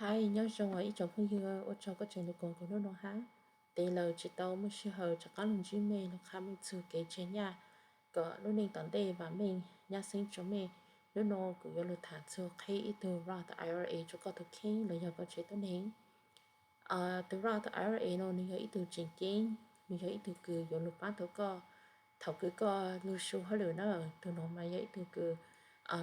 Hais nyob zoo ib tsoom phooj ywg, ua tsaug koj tseem los koom kuv hnub no hab. Tes lawm tsis tau muaj sij hawm rov qab los ntsib mej los qha mej txug kev tseg nyaj kom lub neej tom ntej vam meej nyab xeeb rua mej. Hnub no kuv yuav lug tham txug qheb ib tug Roth I R A rua koj tug kheej los yog koj tsev tuab neeg. Tug Roth I R A no nwg yog ib tug tseem ceeb, nwg yog ib tug kws yuav lug paab tau koj thaum kws koj lug su hauj lwm na. Tug no mas yog ib tug kws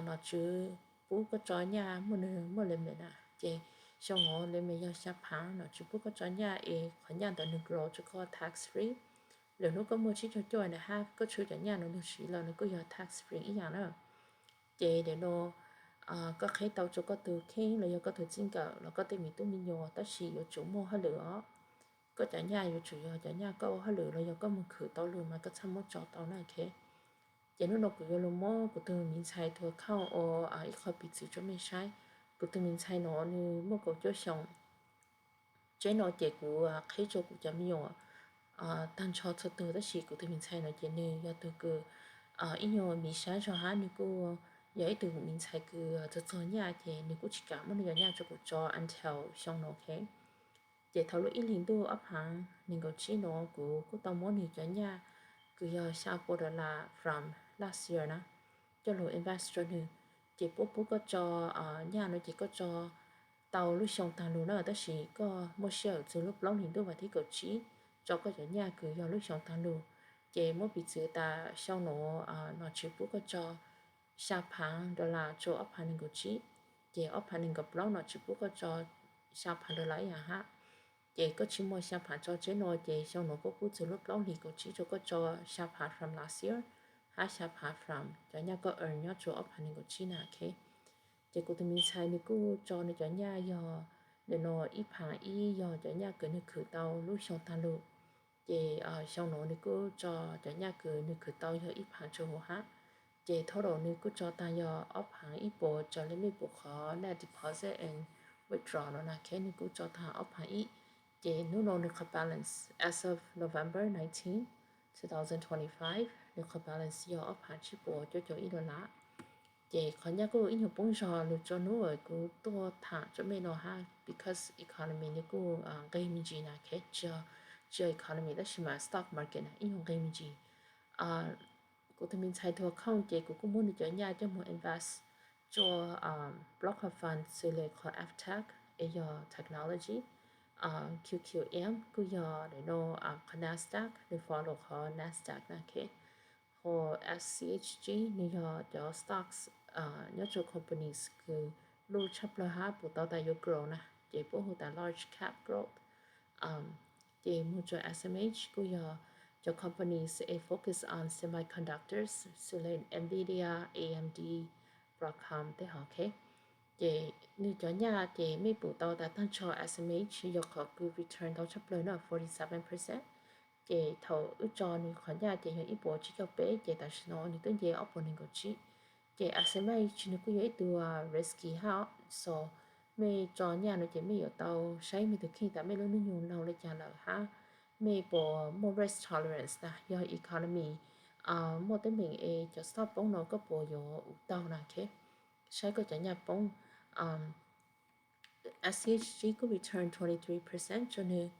nom tswv pub koj tso nyaj, muaj nwg muaj limit na, ces xyoo no limit yog xya phaav, nom tswv pub koj tso nyaj es qhov nyaj ntawd nwg grow rua koj tax free. Lwm hnub koj muaj tsib caug cuaj na hab koj tshuav cov nyaj no lug siv los nws kuj yog tax free ib yaam na. Ces nim no koj qheb tau rua koj tug kheej los yog koj tug txij nkawm los koj tej me tub me nyuam, tab sis yuav tsum muaj hauj lwm os. Koj cov nyaj yuav tsum yog cov nyaj koj ua hauj lwm los yog koj moog khwv tau lug mas koj txhaj muab tso tau na, ok. Ces hnub no kuv yuav lug muab kuv tug miv ntxhais tug account ua ib qho piv txwv rua mej saib. Kuv tug miv ntxhais no nwg muaj kaum cuaj xyoo. Tsheb no ces kuv qheb rua kuv cov me nyuam tag nrho txhua tug, tab sis kuv tug miv ntxhais no ces nwg yog tug kws ib nyuag miv sab zog hab nwg kuj yog ib tug miv ntxhais kws txog txog nyaj ces nwg kuj tsis kam muab nwg cov nyaj rua kuv tso until xyoo no, ok. Ces thaum lub ib hlis ntuj ob phaav nees nkaum tsib no kuv kuj tau muab nwg cov nyaj kws yog xya pua dollar from last year na coj lug invest rua nwg. Ces puab pub koj tso nyaj no ces koj tso tau lub xyoo taag lug na, tab sis koj muaj sij hawm txug lub plaub hlis ntuj vas thib kaum tsib tso koj cov nyaj kws yog lub xyoo taag lug. Ces muab piv txwv tas xyoo no nom tswv pub koj tso xya phaav dollar rua ob phaav nees nkaum tsib, ces ob phaav nees nkaum plaub nom tswv pub koj tso xya phaav dollar ib yaam hab. Ces koj tsi muaj xya phaav tso tsheb no ces xyoo no puab pub txug lub plaub hlis kaum tsib rua koj tso xya phaav from last year hab xya phaav from cov nyaj koj earn nyob rua ob phaav nees nkaum tsib na, ok. Ces kuv tug miv ntxhais nwg kuj tso nwg cov nyaj yog nim no ib phaav ib yog cov nyaj kws nwg khwv tau lub xyoo taag lug. Ces xyoo no nwg kuj tso cov nyaj kws nwg khwv tau yog ib phaav rua huv hab. Ces total nwg kuj tso taag yog ob phaav ib puas raws le mej pum qhov net deposit and withdraw no na, ok, nwg kuj tso taag ob phaav ib. Ces hnub no nwg qhov balance as of November nineteen, two thousand twenty-five, nwg qhov balance yog ob phaav tsib puas cuaj caum ib dollar. Ces qhov nyaj kuj ib nyuag poob zog lug rua hnub kuv tuaj tham rua mej no hab, because economy nwg kuj nqeg me ntsis na, ok, tsi yog economy tab sis mas stock market na ib nyuag nqeg me ntsis. Kuv tug miv ntxhais tug account ces kuv kuj muab nwg cov nyaj coj moog invest rua block of funds xws le qhov F tech es yog technology, Q Q M kuj yog nim no qhov Nasdaq, nwg follow qhov Nasdaq na, ok. Ho S C H G nwg yog cov stocks nyob rua companies kws luj tshaj plawg hab pum tau tas yuav grow na, ces puab hu tas large cap growth. Ces moog rua S M H kuj yog cov companies es focus on semiconductors xws le Nvidia, A M D, Broadcom tej hov, ok. Ces nwg cov nyaj ces mej pum tau tas taag nrho S M H yog qhov kws return tau tshaj plawg na, forty seven percent. Ces thaum wb tso nwg qhov nyaj ces yog ib puas tsib caug peb, ces tam sim no nwg twb nce ob puas nees nkaum tsib. Ces S M H nwg kuj yog ib tug risky hab, so mej tso nyaj no ces mej yuav tau saib mej tug kheej tas mej lub hnub nyoog laug le caag lawm hab mej puas muaj risk tolerance tas yog economy muaj teeb meem es cov stock poob no koj puas yuav ua taug na, ok. Saib koj cov nyaj poob. S C H G kuj return twenty three percent rua nwg,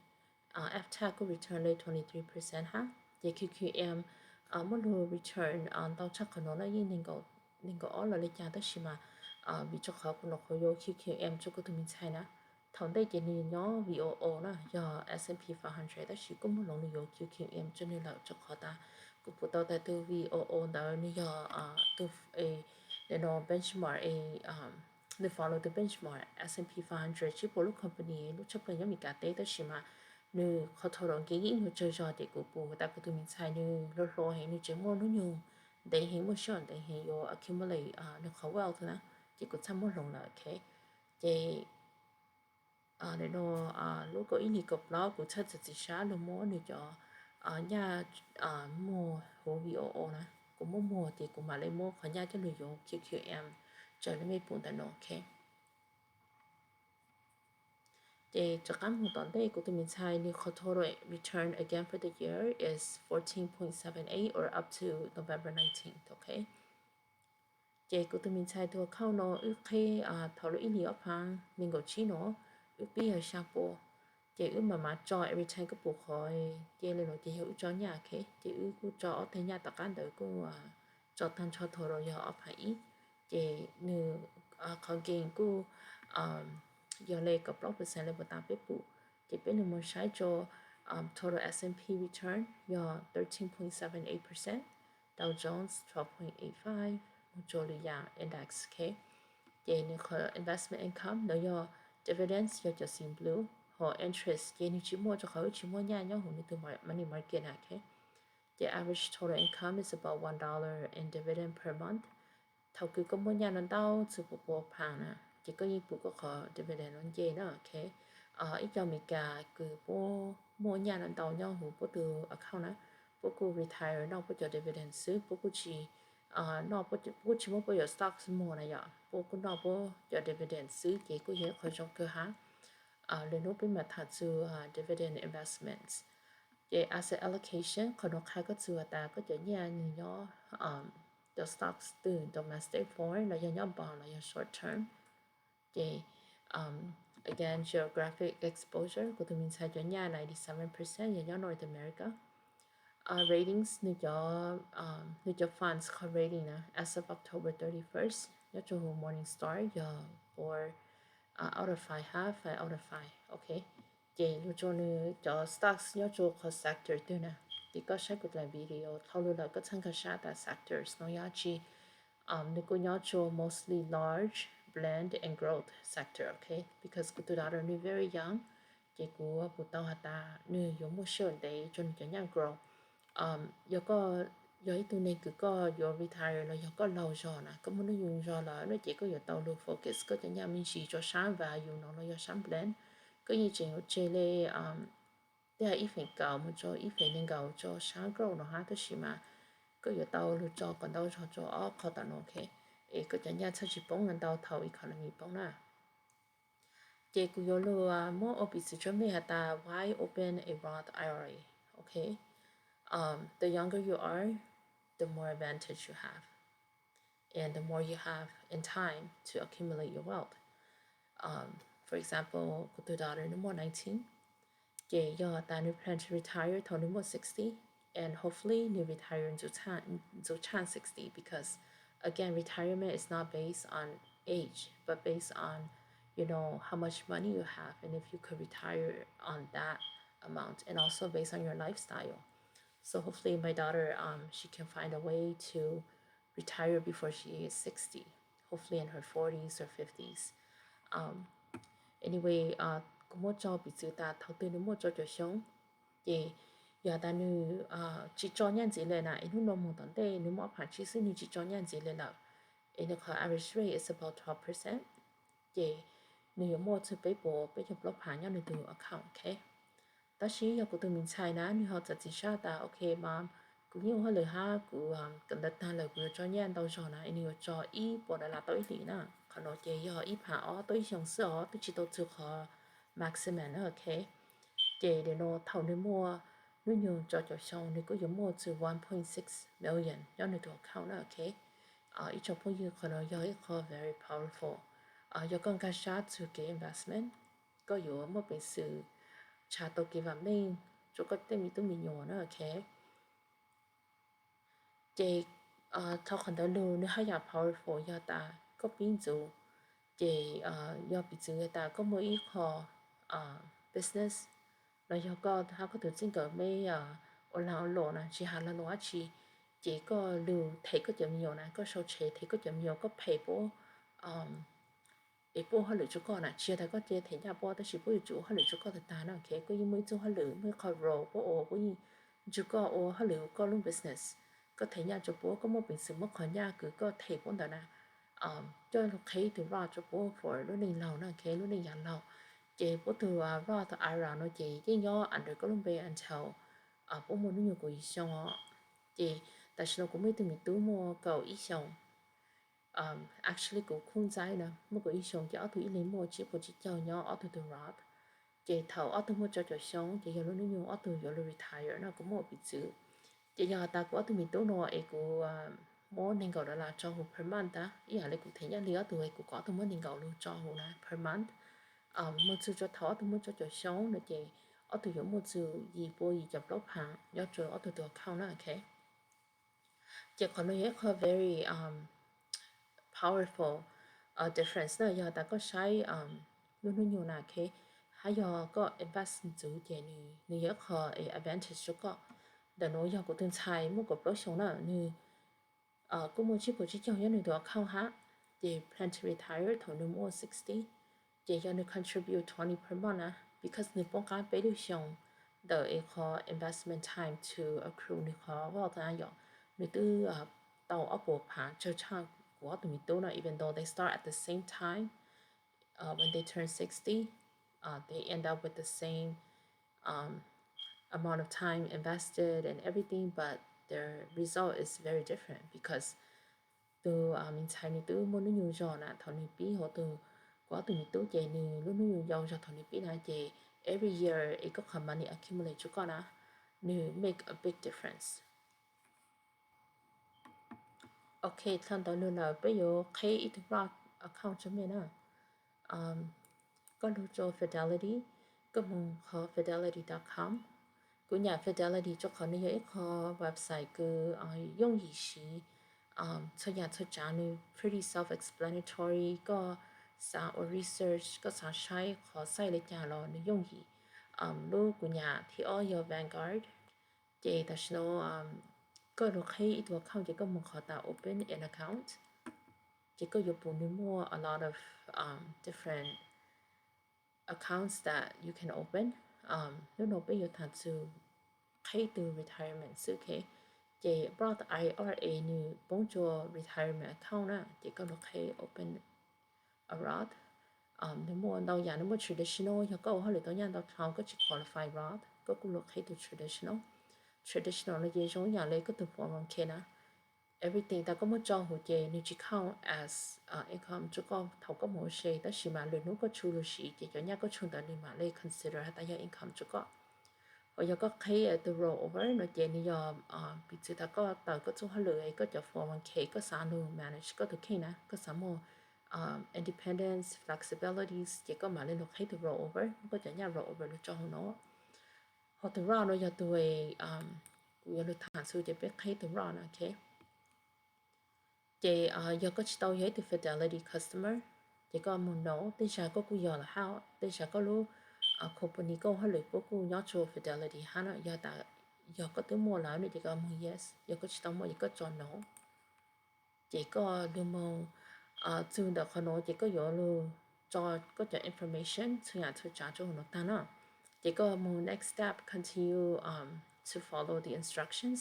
F tech kuj return le twenty three percent hab. Ces Q Q M muaj lug return ntau tshaj qhov no na, yeej neeg nkaum ob los le caag, tab sis mas vim rua qhov kuv nyuam qhuav yuav Q Q M rua kuv tug miv ntxhais na. Thaum ntej ces nwg nyob V O O na, yog S and P five hundred, tab sis kuj muaj hloov nwg yuav Q Q M rua nwg lawm rua qhov tas kuv pum tau tas tug V O O ntawd nwg yog tug, no benchmark, nwg follow tug benchmark S and P five hundred tsib puas lub company lub tshaj plawg nyob Meskas teb, tab sis mas nwg qhov total nkev yeej ib nyuag tsawg zog, ces kuv pum tas kuv tug miv ntxhais nwg hluas hluas heev, nwg tseem muaj hnub nyoog ntev heev, muaj sij hawm ntev heev yuav accumulate nwg qhov wealth na, ces kuv txhaj muab hloov lawm, ok. Ces no lub kaum ib hlis kaum plaub kuv txhaj txiav txim sab lug muab nwg cov nyaj muag huv V O O na, kuv muab muag ces kuv mam le muab qhov nyaj coj lug yuav Q Q M raws le mej pum ntawm no, ok. Ces rov qab moog tom ntej, kuv tug miv ntxhais nwg qhov total return again for the year is fourteen point seven eight or up to November nineteenth, ok. Ces kuv tug miv ntxhais tug account no wb qheb thaum lub ib hlis ob phaav nees nkaum tsib no, wb pib yog xya pua, ces wb mam mam tso every time koj pum qhov cia li los ces yog wb tso nyaj, ok, ces wb kuj tso ob teg nyaj tom qab ntawd kuj tso tag nrho total yog ob phav ib, ces nws qhov gain kuj yog li kaum plaub percent li puas tas peb pum, ces peb nws mus saib rau total S and P return yog thirteen point seven eight percent, Dow Jones twelve point eight five, mus rau lwm yam index, ok. Ces nws qhov investment income ntawd yog dividends yog cov xim nplua, ho interest ces nws tsis muaj rau qhov wb tsis muaj nyaj nyob hauv nws tus money market na, ok. Ces average total income is about one dollar in dividend per month. Thaum kws koj muaj nyaj no ntau txug pua pua phav na, ces koj yeej pum koj qhov dividend no nce na, ok. Ib co Amelikas kws puab muaj nyaj no ntau nyob huv puab tus account na, puab kuj retire noj puab cov dividend xwb, puab kuj tsis noj, puab kuj tsis muab puab cov stocks muag na yom, puab kuj noj puab cov dividend xwb ces kuj yog ib qho zoo kawg hab. Lwm hnub peb mam tham txug dividend investments. Ces asset allocation qhov nuav qha koj txug has tas koj cov nyaj nws nyob cov stocks twg, domestic, foreign, los yog nyob bond los yog short term. Ces again, geographic exposure, kuv tug me ntxhais cov nyaj ninety seven percent yog nyob North America. Ratings, nws cov funds qhov rating na as of October thirty-first nyob rua huv Morningstar yog four out of five hab, five out of five, ok. Ces lug rua nws cov stocks nyob rua qhov sector twg na, ces koj saib kuv dlaim video dhau lug lawm koj txhaj nkag sab tas sectors no yog dlaab tsi. Nws kuj nyob rua mostly large, blend and growth sector, ok, because kuv tug daughter nws very young, ces kuv pum tau has tas nws yuav muaj sij hawm ntev rua nws cov nyaj grow. Yog koj yog ib tug neeg kws koj yuav retire los yog koj laug zog na, koj muaj hnub nyoog zog lawm no ces koj yuav tau lug focus koj cov nyaj me ntsis rua sab value no los yog sab blend. Koj yeej tseem yuav tseg le tej ib feem kaum mus rua ib feem neeg nkaum rua sab growth no hab, tab sis mas koj yuav tau lug tso kom ntau zog rua ob qho tom no, ok, es koj cov nyaj txhaj tsis poob ntau thaum economy poob na. Ces kuv yuav lug muab ua piv txwv tsua mej has tas why open a Roth I R A, ok. The younger you are, the more advantage you have, and the more you have in time to accumulate your wealth. For example, kuv tug daughter nws muaj nineteen, ces yog tas nws plan to retire thaum nws muaj sixty, and hopefully nws retire ntxuv tshaj sixty, because again, retirement is not based on age, but based on, you know, how much money you have and if you could retire on that amount, and also based on your lifestyle. So hopefully my daughter, um, she can find a way to retire before she is sixty, hopefully in her forties or fifties. Um, anyway, uh, kuv muab tso piv txwv tas thaum twg nws muaj rau caum xyoo, ces yog tas nws tsis tso nyaj ntxiv le na, es hnub no moog tom ntej nws muaj ob phav tsib xwb nws tsis tso nyaj ntxiv le lawm, es nws qhov average rate is about twelve percent, ces nws yuav muaj txug peb puas peb caug plaub phav nyob nws tug account, ok. Tab sis yog kuv tug me ntxhais na nws ho txav txim sab tas, ok mom, kuv yeej ua hauj lwm hab kuv kawm ntawv tag lawm kuv yuav tso nyaj ntau zog na, es nws yuav tso ib puas dollar tau ib hlis na. Qhov no ces yog ib phav ob tau ib xyoos xwb os, twb tsis tau txug qhov maximum na, ok. Ces nim no thaum nws muaj hnub nyoog rau caum xyoo nws kuj yuav muaj txug one point six million nyob nws tug account na, ok. Ib tsoom phooj ywg, qhov no yog ib qho very powerful. Yog koj nkag sab txug kev investment, koj yuav muaj peev xwm tshav tau kev vam meej rua koj tej me tub me nyuam na, ok. Ces dhau qhov ntawd lug nws haj yam powerful yog tas koj pib ntxuv, ces yog piv txwv tas koj muaj ib qho business los yog koj hab koj tug txij nkawm meb ua lag ua luam na, tsis has lag luam dab tsi, ces koj lug them koj cov me nyuam na, koj sau tshev them koj cov me nyuam, koj phem puab es puab ua hauj lwm rua koj na, tsis yog tas koj cia them nyaj puab tab sis puab yuav tsum ua hauj lwm rua koj tag tag na, ok. Koj yeej muaj ib txuj hauj lwm, muaj ib qho role puab ua, puab yeej nrug koj ua hauj lwm koj lub business. Koj them nyaj rua puab, koj muaj peev xwm muab qhov nyaj kws koj them puab ntawd na coj lug qheb ib tug Roth rua puab for lub neej laug na, ok, lub neej yav laug. Ces puab tug Roth I R A no ces yeej nyob under koj lub npe until puab muaj hnub nyoog kaum yim xyoo os. Ces tam sim no kuv muaj ib tug me tub muaj kaum ib xyoos. Actually kuv khub ntxaib na muaj kaum ib xyoos ces ob tug ib leeg muaj tsib puas tsib caug nyob ob tug tug Roth. Ces thaum ob tug muaj rau caum xyoo ces yog lub hnub nyoog ob tug yuav lug retire no kuv muab ua piv txwv. Ces yog has tas kuv ob tug me tub no es kuv muab nees nkaum dollar tso huv per month, ib yam li kuv them nyaj hli ob tug es kuv kom ob tug muab nees nkaum lug tso huv na per month. muaj txug rua thaum ob tug muaj rua caum xyoo no ces ob tug yuav muaj txug yim pua yim caum plaub phav nyob rua ob tug tus account na, ok. Ces qhov no yog ib qho very powerful difference na, yog tas koj saib lub hnub nyoog na, ok, hab yog koj invest ntxiv ces nws yog ib qho advantage rua koj. Ntawm nuav yog kuv tug ntxhais muaj kaum plaub xyoo na, nws kuj muaj tsib puas tsib caug nyob nws tus account hab, ces plan to retire thaum nws muaj sixty, ces yog nws contribute twenty per month na, because nws poob qab peb lub xyoo ntawm qhov investment time to accrue nws qhov wealth na yom, nws twb tau ob puas phav tsawg tshaj kuv ob tug me tub no, even though they start at the same time, when they turn sixty, they end up with the same amount of time invested and everything, but their result is very different because tus me ntxhais nws twb muaj hnub nyoog zog na, thaum nws pib hauv tug, kuv ob tug me tub ces nws lub hnub nyoog yau zog thaum nws pib na, ces every year es koj qhov money accumulate rua koj na, nws make a big difference. Ok, txhaj ntawd lug lawm peb yuav qheb ib tug Roth account rua mej na. Koj lug rua Fidelity, koj moog qhov fidelity dot com. Kuv nyam Fidelity rua qhov nws yog ib qho website kws yooj yim siv, txhua yam txhua tsaav nws pretty self-explanatory, koj xaav ua research, koj xaav saib qhov xaij le caag los nws yooj yim. Lub kuv nyam thib ob yog Vanguard. Ces tam sim no koj lug qheb ib tug account ces koj moog qhov tas open an account, ces koj yuav pum nws muaj a lot of different accounts that you can open. Hnub no peb yuav thaam txug qheb tug retirement xwb, ok. Ces Roth I R A nws poob rua retirement account na, ces koj lug qheb open a Roth. Nws muaj ntau yam, nws muaj traditional, yog koj ua hauj lwm tau nyaj ntau dlhau koj tsis qualify Roth, koj kuj lug qheb tug traditional. Traditional no ces zoo ib yam le koj tug four oh one k na. Everything tas koj muab tso huv ces nws tsis count as income rua koj thaum koj moog ua se, tab sis mas lwm hnub koj tshu lug siv ces cov nyaj koj tshu ntawd nws mam le consider has tas yog income rua koj. Ho yog koj qheb tug roll over no ces nws yog piv txwv tas koj tawm koj txuj hauj lwm es koj cov four oh one k koj xaav lug manage koj tug kheej na, koj xaav muaj independence, flexibilities ces koj mam le lug qheb tug roll over, muab koj cov nyaj roll over lug tso huv no. Ho tug Roth no yog tug kuv yuav lug thaam txug ces peb qheb tug Roth na, ok. Ces yog koj tsis tau yog ib tug Fidelity customer ces koj moog no, tej zag koj kuj yog lawm hab, tej zag koj lub company koj ua hauj lwm puab kuj nyob rua Fidelity hab no, yog tas yog koj twb muaj lawm no ces koj moog yes, yog koj tsis tau muaj ces koj tso no. Ces koj lug moog txug ntawm qhov no ces koj yuav lug tso koj cov information txhua yam txhua tsaav rua huv no taag na. Ces koj moog next step, continue to follow the instructions.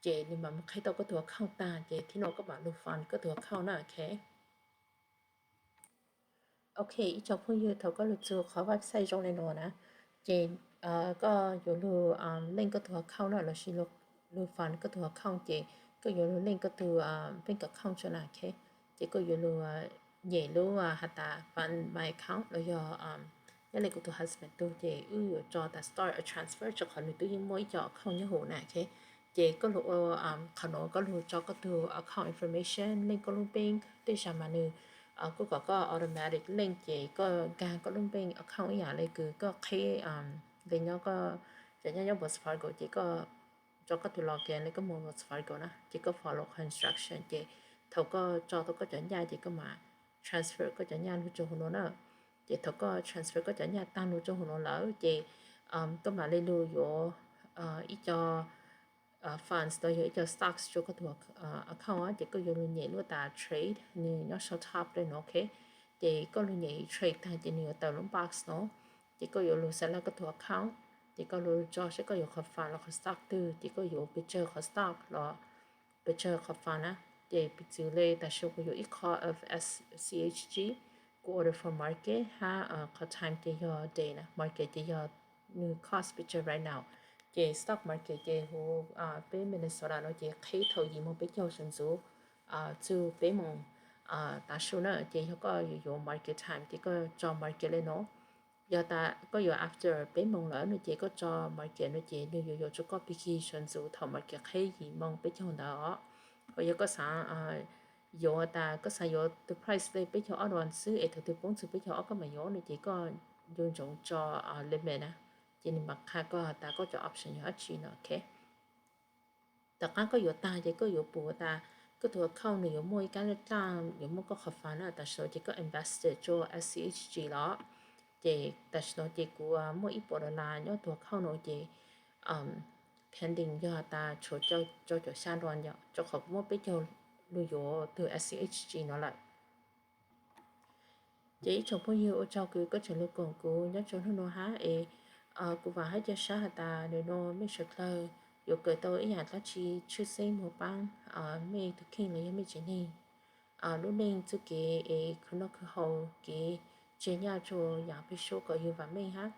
Ces nws mam moog qheb tau koj tug account taag ces thib no koj mam lug fund koj tug account na, ok. Ok, ib tsoom phooj ywg, thaum koj lug txug qhov website zoo le no na, ces koj yuav lug link koj tug account na lossis lug fund koj tug account ces koj yuav lug link koj tug bank account rua na, ok. Ces koj yuav lug nyem lub has tas fund my account los yog nyob le kuv tug husband tug ces wb yuav tso tas start a transfer rua qhov nws twb yeej muaj ib co account nyob huv na, ok. Ces koj lug ua qhov no koj lug tso koj tug account information, link koj lub bank, tej zag mas nws kuj kom koj automatic link ces koj nkaag koj lub bank account ib yam le kws koj qheb le nyob koj cov nyaj nyob Wells Fargo ces koj tso koj tug login le koj moog Wells Fargo na ces koj follow qhov instruction ces thaum koj tso tau koj cov nyaj ces koj mam transfer koj cov nyaj lug rua huv no na. Ces thaum koj transfer koj cov nyaj taag lug rua huv no lawm ces koj mam le lug yuav ib co funds los yog ib co stocks rua koj tug account ces koj yuav lug nyem lub tas trade nws nyob sau top le no, ok. Ces koj lug nyem trade taag ces nws yuav tawm lub box no. Ces koj yuav lug select koj tug account ces koj lug tso saib koj yuav qhov fund los qhov stock twg ces koj yuav pes tsawg qhov stock los pes tsawg qhov fund na. Ces piv txwv le tam sim kuv yuav ib qho of S C H G, kuv order for market hab qhov time ces yog day na, market ces yog nws cost pes tsawg right now. Ces stock market ces huv peb Minnesota no ces qheb thaum yim moos peb caug sawv ntxuv txug peb moos tav su na. Ces yog koj yuav yuav market time ces koj tso market le no. Yog tas koj yuav after peb moos lawm no ces koj tso market no ces nws yuav yuav rua koj pig sawv ntxuv thaum market qheb yim moos peb caug ntawd os. Ho yog koj xaav yuav tas koj xav yuav tus price li peb caug ob dollar xwb es thaum twg poob txug peb caug ob koj mam yuav no ces koj yuav ntsoov tso limit na, ces nws mam qha koj has tas koj cov option yog dab tsi no, ok. Tom qab koj yuav tag ces koj yuav pum tas koj tus account nws yuav muaj ib kab laj dlaj, yuav muaj koj qhov fund na, tam sim no ces koj invested rua S C H G los, ces tam sim no ces kuv muaj ib puas dollar nyob tus account no ces pending yog tas tshuav rau caum xya dollar yom, rau qhov kuv muaj peb caug lug yuav tus S C H G no lawm. Ces ib tsoom phooj ywg, ua tsaug kws koj tseem lug koom kuv nyob rau hnub nuav hab es kuv vaam hab ca sab has tas nub nuav mej suav dlawg yuav kawm tau ib yaam dlaab tsi tshwj xeeb moog paab mej tug kheej los yog mej tsev neeg lub neej txuj kev es khwv noj khwv haus, kev tsev nyaj rua yaam peg suab kom yug vaam meej hab.